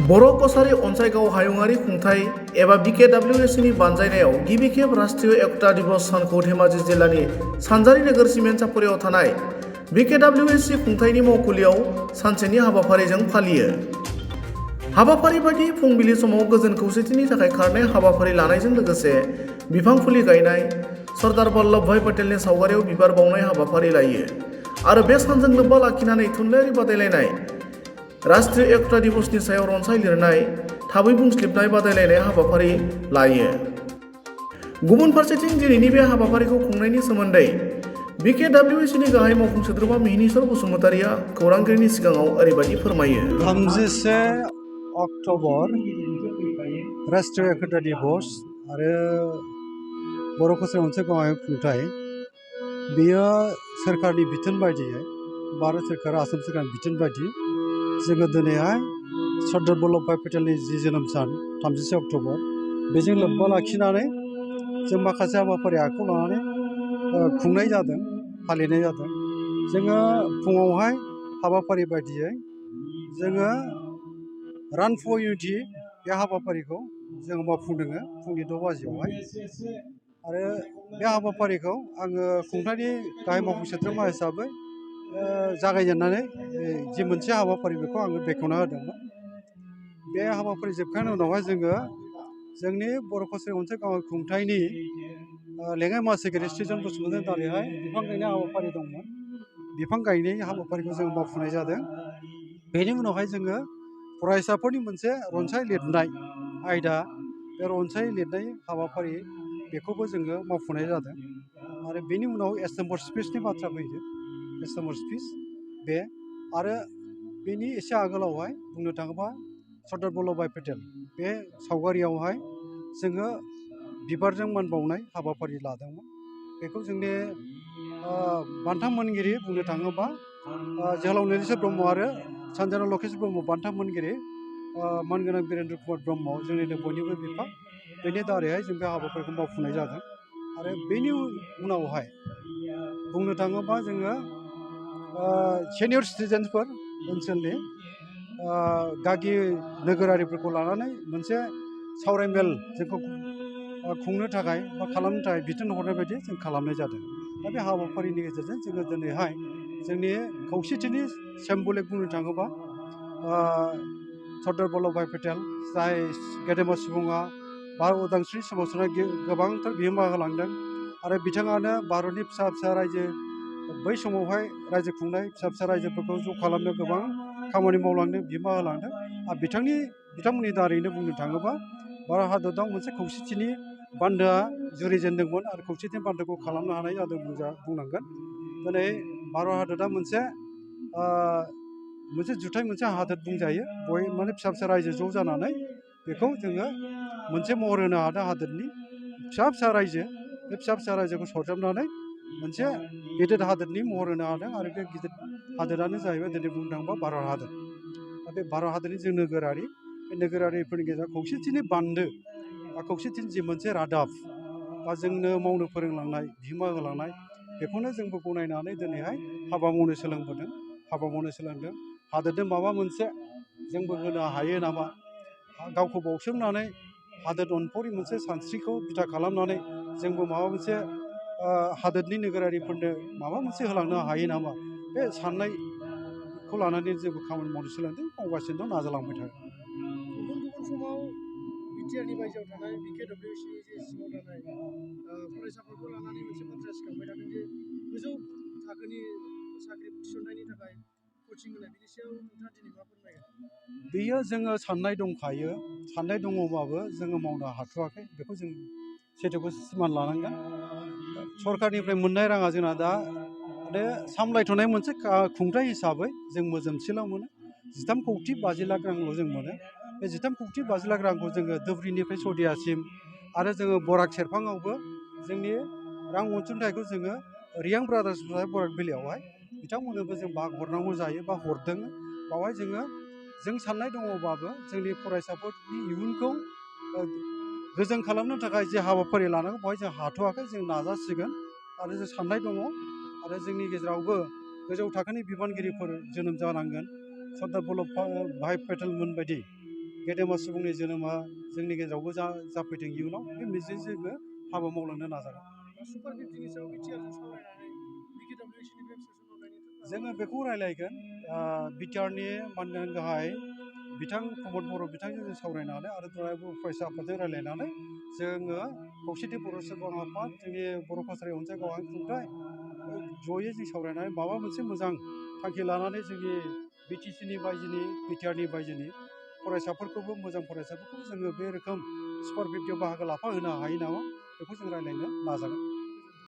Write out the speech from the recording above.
बर' कछारी अनसाइगाव हायुङारि खुंथाइ एबा BKWSनि बानजायनायाव गिबि खेब राष्ट्रीय एकता दिवस सानखौ धेमाजि जिल्लानि सानजारि नोगोर सिमेन्ट सापरियाव थानाय BKWSनि खुंथाइनि मावखुलियाव सानसेनि हाबाफारिजों फालियो। हाबाफारि बायदि फुंबिलि समाव गोजोन खौसेथिनि थाखाय खारनाय हाबाफारि लानायजों लोगोसे बिफां फुलि गायनाय, सरदार वल्लभभाई पटेलनि सावगारियाव बिबार बावनाय हाबाफारि लायो आरो बे सानजों लोब्बा लाखिनानै थुनलाइयारि बादायलायनाय, राष्ट्रीय एकता दिवसनि सायाव रनसाय लिरनाय, थाबै बुंस्लिबनाय बादायलायनाय हाबाफारि लायो। गुबुन फारसेथिं दिनैनि बे हाबाफारिखौ खुंनायनि सोमोन्दै BKWSनि गाहाय मावफुं सोद्रोमा मिहिनीश्वर बसुमतारिया खौरांगिरिनि सिगाङाव ओरैबायदि फोरमायो। 31 अक्ट'बर राष्ट्रीय एकता दिवस आरो बर' कछारी अनसाइगाव हायुं खुंथाइ बेयो सोरखारनि बिथोन बायदियै भारत सोरखार आसाम सोरखारनि बिथोन बायदि जोङो दिनैहाय सरदार वल्लभभाई पटेलनि जि जोनोम सान 31 अक्ट'बर बेजों लोब्बा लाखिनानै जों माखासे हाबाफारि आखायाव लानानै खुंनाय जादों, फालिनाय जादों। जोङो फुङावहाय हाबाफारि बायदियै जोङो रान फर इउनिटि बे हाबाफारिखौ जोङो मावफुंदों फुंनि 6 बाजियावहाय आरो बे हाबाफारिखौ आङो खुंथायनि गाहाय मावफुं सोद्रोमा हिसाबै जागायजेननानै जि मोनसे हाबाफारि बेखौ आङो बेखेवना होदोंमोन। बे हाबाफारि जोबखांनायनि उनावहाय जोङो जोंनि बर' कछारी अनसाइगाव खुंथाइनि लेङाइ मासिगिरि सृजन बसुमतारिनि दारैहाय बिफां गायनाय हाबाफारि दंमोन। बिफां गायनाय हाबाफारिखौ जों मावफुंनाय जादों। बेनि उनावहाय जोङो फरायसाफोरनि मोनसे रनसाय लिरनाय आयदा, बे रनसाय लिरनाय हाबाफारि बेखौबो जोङो मावफुंनाय जादों आरो बेनि उनाव एसेम्बर स्पिचनि बाथ्रा फैदों। एसेम्बर स्पिच बे आरो बेनि एसे आगोलावहाय बुंनो थाङोबा सरदार वल्लभभाई पटेल बे सावगारियावहाय जोङो बिबारजों मान बावनाय हाबाफारि लादोंमोन। बेखौ जोंनि बान्था मोनगिरि बुंनो थाङोबा जोहोलाव नीलेश्वर ब्रह्म आरो सानजाना लकेश्वर ब्रह्म बान्था मोनगिरि मानगोनां बिरेन्द्र कुमार ब्रह्म जोंनिनो बयनिबो बिफा, बेनि दारैहाय जों बे हाबाफारिखौ मावफुंनाय जादों आरो बेनि उनावहाय बुंनो थाङोबा जोङो सिनियर सिटिजेन्सफोर ओनसोलनि गागि नोगोरारिफोरखौ लानानै मोनसे सावरायमेल जोंखौ खुंनो थाखाय बा खालामनो थाखाय बिथोन हरनाय बायदि जों खालामनाय जादों। दा बे हाबाफारिनि गेजेरजों जोङो दिनैहाय जोंनि खौसेथिनि सिम्बलिक बुंनो थाङोबा सरदार वल्लभभाई पटेल जाय गेदेमा सुबुङा भारत उदांस्रि सोमावसारनाय गोबांथार बिहोमा होलांदों आरो बिथाङानो भारतनि फिसा फिसा रायजो बै समावहाय रायजो खुंनाय फिसा फिसा रायजोफोरखौ ज' खालामनो गोबां खामानि मावलांदों, बिहोमा होलांदों आरो बिथांमोननि दारैनो बुंनो थाङोबा भारत हादराव मोनसे खौसेथिनि बान्दोआ जुरिजेनदोंमोन आरो खौसेथिनि बान्दोखौ खालामनो हानाय जादों बुंनांगोन। दिनै भारत हादरा मोनसे जुथाइ मोनसे हादोर बुंजायो। माने फिसा फिसा रायजो ज' जानानै बेखौ जोङो मोनसे महर होनो हादों हादोरनि फिसा फिसा रायजो, बे फिसा फिसा रायजोखौ सरजाबनानै मोनसे गिदिर हादोरनि महर होनो हादों आरो बे गिदिर हादोरानो जाहैबाय दिनै बुंनो थाङोबा भारत हादर। दा बे भारत हादरनि जों नोगोरारि, बे नोगोरारिफोरनि गेजेराव खौसेथिनि बान्दो बा खौसेथिनि जि मोनसे रादाब बा जोंनो मावनो फोरोंलांनाय, बिहोमा होलांनाय, बेखौनो जोंबो गनायनानै दिनैहाय हाबा मावनो सोलोंबोदों, हाबा मावनो सोलोंदों। हादोरनो माबा मोनसे जोंबो होनो हायो नामा, गावखौ बावसोमनानै हादोर अनफावरि मोनसे सानस्रिखौ बिथा खालामनानै जोंबो माबा मोनसे हादोरनि नोगोरारिफोरनो माबा मोनसे होलांनो हायो नामा, बे साननायखौ लानानै जोंबो खामानि मावनो सोलोंदों, मावगासिनो दं, नाजालांबाय थागोन। गुबुन गुबुन समाव बिटिआरनि बायजोआव थानाय BKWSनि जे सिङाव थानाय फरायसाफोरखौ लानानै मोनसे बाथ्रा सिखांबाय थादों जे गोजौ थाखोनि साख्रि थिसननायनि थाखाय कचिं होनाय, बिनि सायाव नोंथाङा दिनै मा फोरमायगोन? बेयो जोङो साननाय दंखायो, साननाय दङबाबो जोङो मावनो हाथ'वाखै, बेखौ जों सैथोखौ सिमान लानांगोन। सरकारनिफ्राय मोननाय राङा जोंना दा आरो सामलायथ'नाय मोनसे खुंथाइ हिसाबै जों मोजोमसेल' मोनो, 13,50,00,000 रांल' जों मोनो। बे 13,50,00,000 रांखौ जोङो धुबुरीनिफ्राय सदियासिम आरो जोङो बराक सेरफाङावबो जोंनि रां अनसुंथाइखौ जोङो रियां ब्रादार्स बराक भेलियावहाय बिथांमोननोबो जों भाग हरनांगौ जायो बा हरदों। बावहाय जों साननाय दङबाबो जोंनि फरायसाफोरनि इयुनखौ गोजों खालामनो थाखाय जे हाबाफारि लानांगौ बेवहाय जों हाथ'वाखै, जों नाजासिगोन आरो जों साननाय दङ आरो जोंनि गेजेरावबो गोजौ थाखोनि बिबानगिरिफोर जोनोम जानांगोन। सरदार वल्लभभाई पटेलमोन बायदि गेदेमा सुबुंनि जोनोमा जोंनि गेजेरावबो जाफैथों इयुनाव बे मिजिंजोंबो हाबा मावलांनो नाजागोन। सुपार 50नि सायाव बिटिआरजों सावरायनानै बिकेडब्लिउएसनि फ्राय सोसनहरनायनि जोङो बेखौ रायलायगोन बिटिआरनि मानगोनां गाहाय बिथां प्रमद बर' बिथांजों जों सावरायनानै आरो फरायसा आफादजों रायलायनानै जोङो खौसेथि बर' सुबुं आफाद जोंनि बर' कसारि अनसाय गावहाय खुंथाय जयै जों सावरायनानै माबा मोनसे मोजां थांखि लानानै जोंनि बिटिसिनि बायजोनि बिटिआरनि बायजोनि फरायसाफोरखौबो मोजां फरायसाफोरखौ जोङो बे रोखोम सुपार 50आव बाहागो लाफा होनो हायो नामा बेखौ जों रायलायनो नाजागोन।